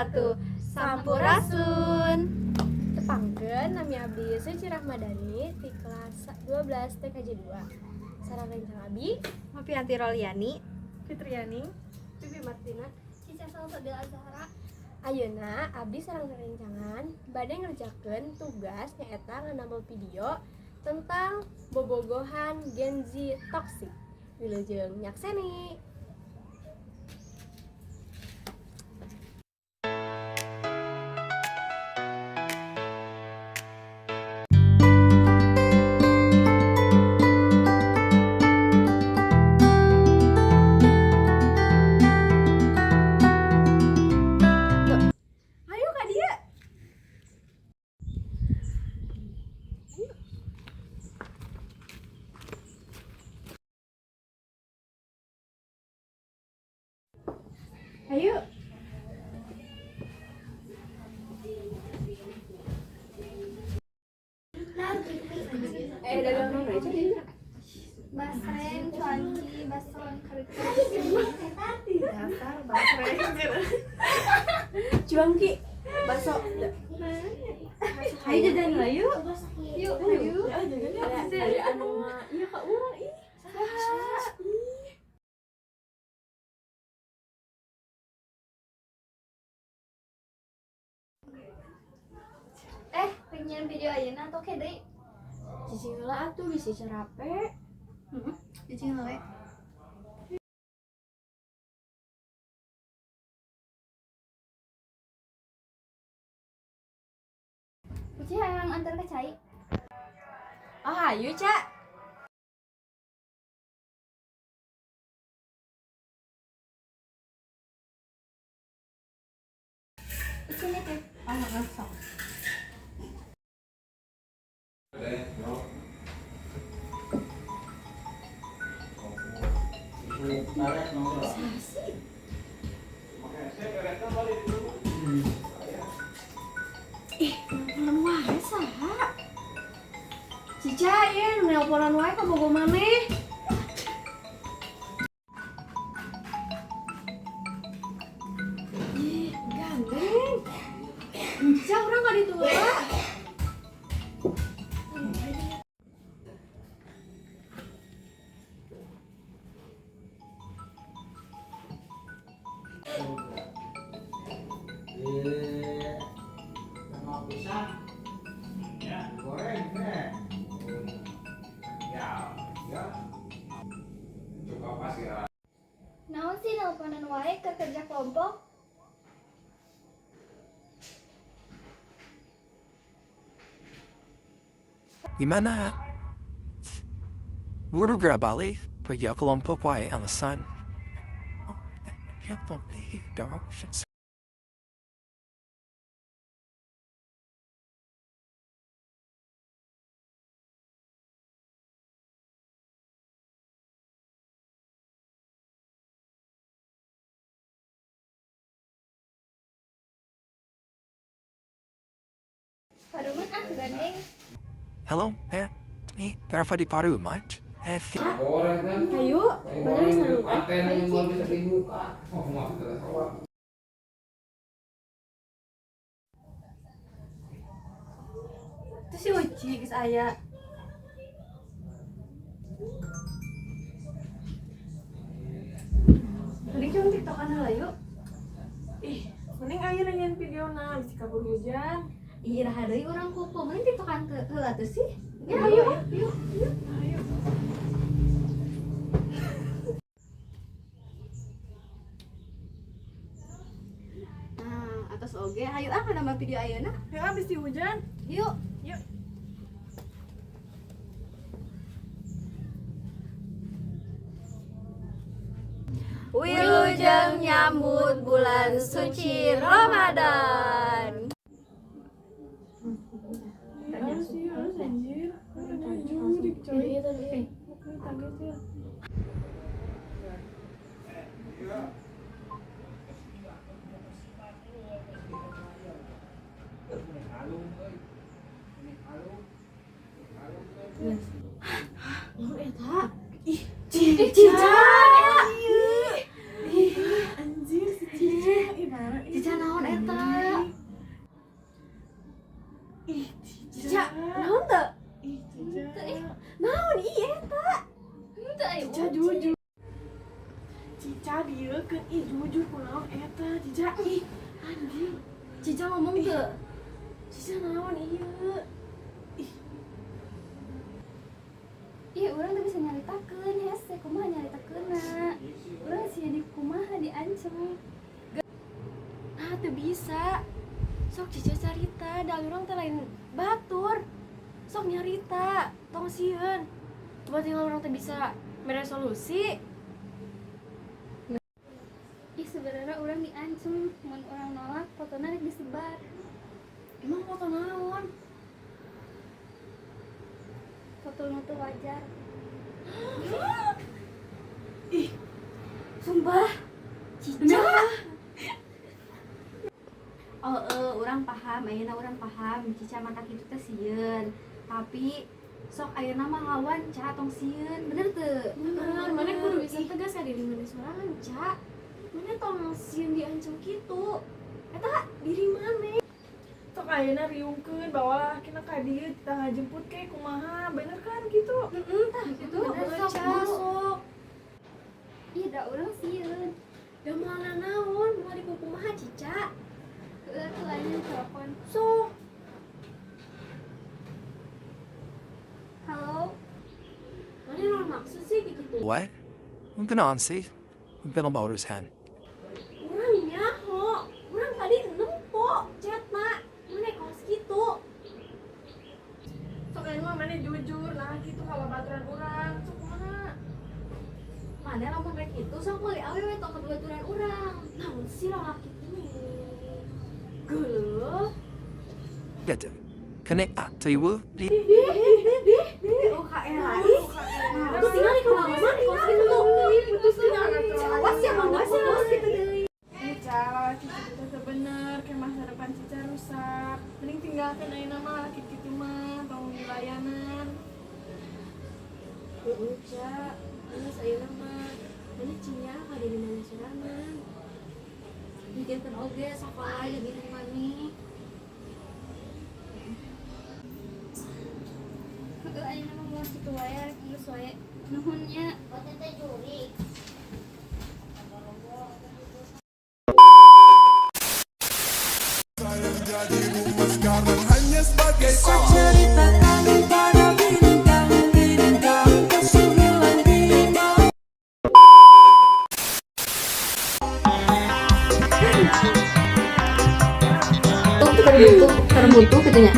wabarakatuh. Sampurasun. Tepangkeun nami abdi Suci Rahmadani ti kelas 12 TKJ 2. Sareng rencang abi Nopianti Roliani, Fitriani, Bibi Martina, Cica Salsabila Azhara. Ayeuna abdi sareng rencangan bade ngerjakeun tugas nyaeta nganamel video tentang bobogohan Gen Z toxic. Wilujeng nyakseni. Ayo Kak Dia. Ayo. Dagang mana aja dia? Basreng, cuanki, basreng, kerikil. Dasar basreng. Cuangki, bakso. Ayo jajan lah yuk. Yuk, Ayo. Ada anu mah. Iya Kak urang ih. Saha? Ih. Pengen video ayeuna atau ke deui? Cicing heula atuh bisi carape. Cicing heula we. Uci hayang antar ke cai. Oh, ayo, Cak. Uci nitip. Oh, langsung. Ih, nelponan wae saha? Cica, ieu nu nelponan wae ka bogo maneh. Ih, gandeng. Cica urang ka ditu heula. Naon sih nelponan wae ke kerja kelompok? Gimana? Buru balik pergi kelompok wae alasan. Paruman ah gandeng. Hello, berapa di paru mat? Ayo, bener bisa lupa. Itu si Uci geus aya. Mending cuma tiktokan heula yuk. Ih, mending ayo nanyain video na bisi kabur hujan. Ih, iraha deui urang kumpul. Mending tiktokan heula tuh sih. Ya, Ayo, ayo. ayo, ayo. Nah, atas oge ayo ah nambah video ayeuna. Ya, bisi hujan. Yuk. Yuk. Wilujeng nyambut bulan suci Ramadan. Harus sih, harus anjir. Harus jurik, coy. Kaget ya. Naon eta? Ih, Cica. Anjir si Cica. Ih, parah. Cica naon eta? Naon ieu eta? Henteu aya. Cica jujur. Cica dieukeun ih jujur kunaon eta Cica ih anjing. Cica ngomong teu? Cica naon ieu? Ih, urang teu bisa nyaritakeun hese, kumaha nyaritakeunna. Urang sih di kumaha diancem. Ah, teu bisa. Sok Cica carita, da urang teh lain batur. Sok nyarita, tong sieun. Buat tinggal urang teh bisa mere solusi. Ih, sebenarnya urang diancem mun urang nolak fotona rek disebar. Emang foto naon? Foto nu teu wajar. Ih, Sumpah. Cica. Oh, urang paham, ayeuna urang paham, Cica mata kitu teh sieun. Tapi sok ayeuna mah lawan Ca, tong sieun, bener teu? Bener, maneh kudu bisa tegas ka diri maneh sorangan, Ca. Maneh tong sieun diancam kitu. Eta diri maneh. Sok ayeuna riungkeun bawa lalakina ka dieu kita ngajemput ke kumaha bener kan gitu. Heeh, tah kitu. Bener, sok, Ca, Bu. sok. Ih, da urang sieun. Da moal naon, moal dikukumaha Cica. Heueuh atuh ayeuna telepon. Sok. Halo, Maneh naon maksud sih kayak gitu? What? Kunaon sih? Bina urusan. Urang nyaho, urang tadi nempo chatna, maneh kos kitu. Sok ayeuna mah maneh jujur nah gitu kalau baturan urang sok kumaha. Maneh lamun rek kitu sok meuli awewe tong ka baturan urang. Naon sih lalaki ini? Geuleuh. Gitu. Kene atau di UKR. Terus tinggal di kamar mana kos kitu tuh. Putus tinggal. Awas ya mau putus gitu deui. Ih, Ca, lalaki kitu teh bener, kayak masa depan Cica rusak. Mending tinggalkan ayeuna mah lalaki kitu mah, tong dilayanan. Heeh, Ca. Geus ayeuna mah. Maneh cinya ka diri maneh sorangan. Mikirkeun oge sakola jeung indung maneh. Heueuh ayeuna mah moal kitu wae rek geus wae. Nuhun nya. Jadi rumah sekarang hanya sebagai Ceritakan pada bintang-bintang kesuhilan di malam. Terbentuk, terbentuk gitu nya.